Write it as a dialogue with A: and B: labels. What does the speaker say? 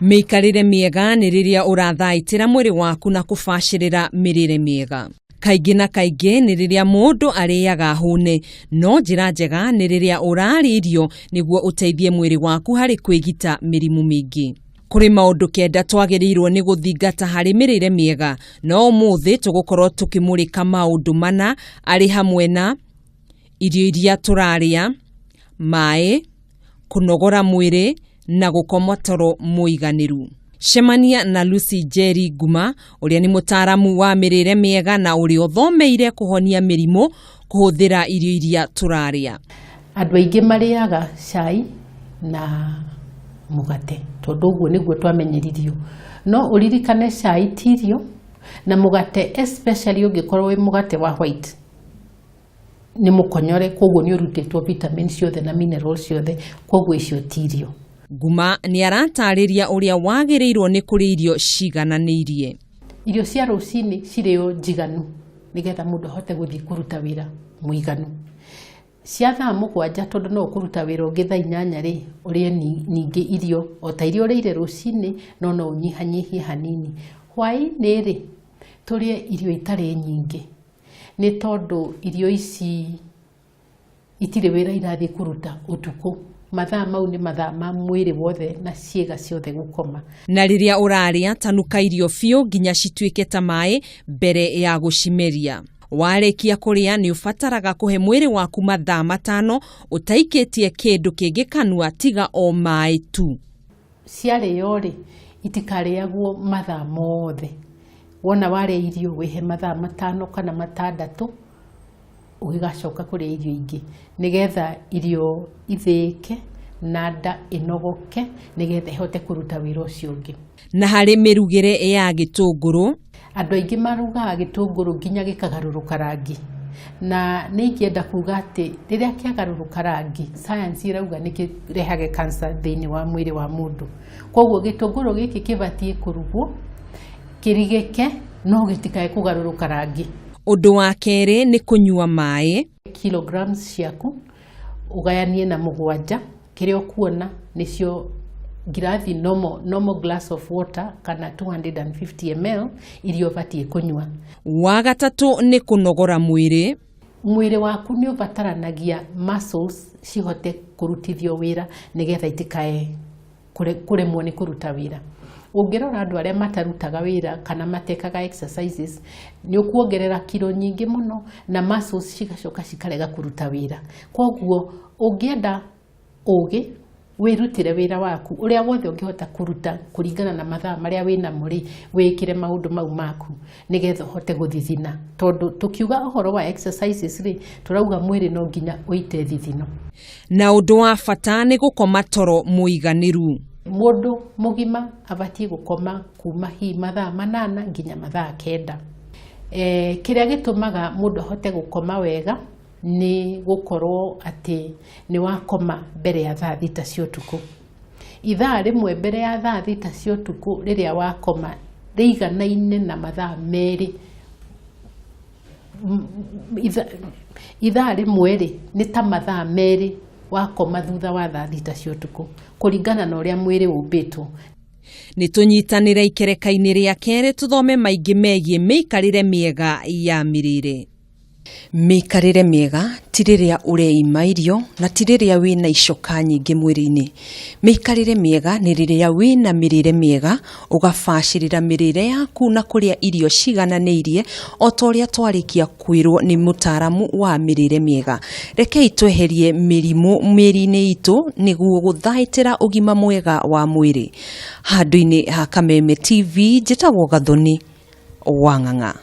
A: Mĩikarĩre mĩega nĩ rĩrĩa ũrathaitĩra mwĩrĩ waku na kũbacĩrĩra mĩrĩre mĩega. Kaingĩ na kaingĩ nĩ rĩrĩa mũndũ arĩaga hũne, no njĩra njega nĩ rĩrĩa ũrarĩa irio nĩguo ũteithie mwĩrĩ waku harĩ kwĩgita mĩrimũ mĩingĩ. Kũrĩ maũndũ 9 twagĩrĩirwo nĩ gũthingata harĩ mĩrĩre mĩega, no ũmũthĩ tũgũkorwo tũkĩmũrĩka maũndũ 4 arĩ hamwe na irio iria tũrarĩa, maĩ, kũnogora mwĩrĩ na gũkoma toro mũiganĩru. Cemania na Lucy Njeri Nguma, ũrĩa nĩ mũtaaramu wa mĩrĩre mĩega na ũrĩa ũthomeire kũhonia mĩrimũ kũhũthĩra irio iria tũrarĩa.
B: Andũ aingĩ marĩaga cai na mũgate tondũ ũguo nĩguo twamenyeririo. No ũririkane cai ti irio na mũgate especially ũngĩkorwo wĩ mũgate wa white nĩ mũkonyore, koguo nĩ ũrutĩtwo vitamin ciothe na minerals ciothe, koguo icio ti irio.
A: Nguma nĩ aratarĩria ũrĩa wagĩrĩirwo nĩ kũrĩa irio cigananĩirie.
B: Irio cia rũcinĩ cirĩo njiganu nĩgetha mũndũ ahote gũthiĩ kũruta wĩra mũiganu. Cia thaa 7 tondũ no ũkũruta wĩra ũngĩ thaa 8 rĩ, ũrĩe ningĩ irio o ta iria ũrĩire rũcinĩ, no no ũnyihanyihie hanini. Hwaĩ-inĩ rĩ, tũrĩe irio itarĩ nyingĩ nĩ tondũ irio ici itirĩ wĩra irathiĩ kũruta ũtukũ. Mathaa mau nĩ mathaa ma mwĩrĩ wothe na ciĩga ciothe gũkoma.
A: Na rĩrĩa ũrarĩa, tanuka irio biũ nginya cituĩke ta maĩ mbere ya gũcimeria. Warĩkia kũrĩa nĩ ũbataraga kũhe mwĩrĩ waku mathaa 5 ũtaikĩtie kĩndũ kĩngĩ kanua tiga o maĩ tu.
B: Ciarĩo rĩ, itikarĩagwo mathaa mothe. Wona warĩa irio wĩhe mathaa 5 kana 6 ũgĩgacoka kũrĩa irio ingĩ nĩgetha irio ithĩĩke na nda ĩnogoke nĩgetha ĩhote kũruta wĩra ũcio ũngĩ.
A: Na harĩ mĩrugĩre ya gĩtũngũrũ,
B: andũ aingĩ marugaga gĩtũngũrũ nginya gĩkagarũrũka rangi, na nĩ ingĩenda kuga atĩ rĩrĩa kĩagarũrũka rangi, science ĩrauga nĩ kĩrehage cancer thĩinĩ wa mwĩrĩ wa mũndũ. Koguo gĩtũngũrũ gĩkĩ kĩbatiĩ kũrugwo kĩrigĩke no gĩtikae kũgarũrũka rangi.
A: Ũndũ wa kerĩ nĩ kũnyua maĩ.
B: Kilograms ciaku ũgayanie na 7, kĩrĩa ũkuona nĩcio ngirathi normal glass of water kana 250 ml iria ũbatiĩ kũnyua.
A: Wa gatatũ nĩ kũnogora mwĩrĩ.
B: Mwĩrĩ waku nĩ ũbataranagia muscles cihote kũrutithio wĩra nĩgetha itikae kũremwo nĩ kũruta wĩra. Ũngĩrora andũ arĩa matarutaga wĩra kana matekaga exercises, nĩ ũkuongerera kiro nyingĩ mũno na muscles cigacoka cikarega kũruta wĩra. Koguo ũngĩenda ũgĩ, wĩrutĩre wĩra waku ũrĩa wothe ũngĩhota kũruta kũringana na mathaa marĩa wĩnamo rĩ, wĩkĩre maũndũ mau maku nĩgetha ũhote gũthithina. Tondũ tũkiuga ũhoro wa exercises rĩ, tũrauga mwĩrĩ no nginya ũite thithino.
A: Na ũndũ wa bata nĩ gũkoma toro mũiganĩru.
B: Mũndũ mũgima abatiĩ gũkoma kuma hihi mathaa 8 nginya mathaa 9. Kĩrĩa gĩtũmaga mũndũ ahote gũkoma wega nĩ gũkorwo atĩ nĩ wakoma mbere ya thaa 6 cia ũtukũ. Ithaa rĩmwe mbere ya thaa 6 cia ũtukũ rĩrĩa wakoma rĩiganaine na mathaa 2. Ithaa rĩmwe rĩ, nĩ ta mathaa 2 wakoma thutha wa thaa 6 cia ũtukũ kũringana na ũrĩa mwĩrĩ ũmbĩtwo.
A: Nĩ tũnyitanĩre ikereka-inĩ rĩa kerĩ tũthome maingĩ megiĩ mĩikarĩre mĩega ya mĩrĩre. Mĩikarĩre mĩega ti rĩrĩa ũreima irio na ti rĩrĩa wĩna icoka nyingĩ mwĩrĩ-inĩ. Mĩikarĩre mĩega nĩ rĩrĩa wĩna mĩrĩre mĩega, ũgabacĩrĩra mĩrĩre yaku na kũrĩa irio cigananĩirie o ta ũrĩa twarĩkia kwĩrwo nĩ mũtaaramu wa mĩrĩre mĩega. Rekei tweherie mĩrimũ mĩĩrĩ-inĩ itũ nĩguo gũthaitĩra ũgima mwega wa mwĩrĩ. Handũ-inĩ ha Kameme TV njĩtagwo Gathoni wa Ng'ang'a.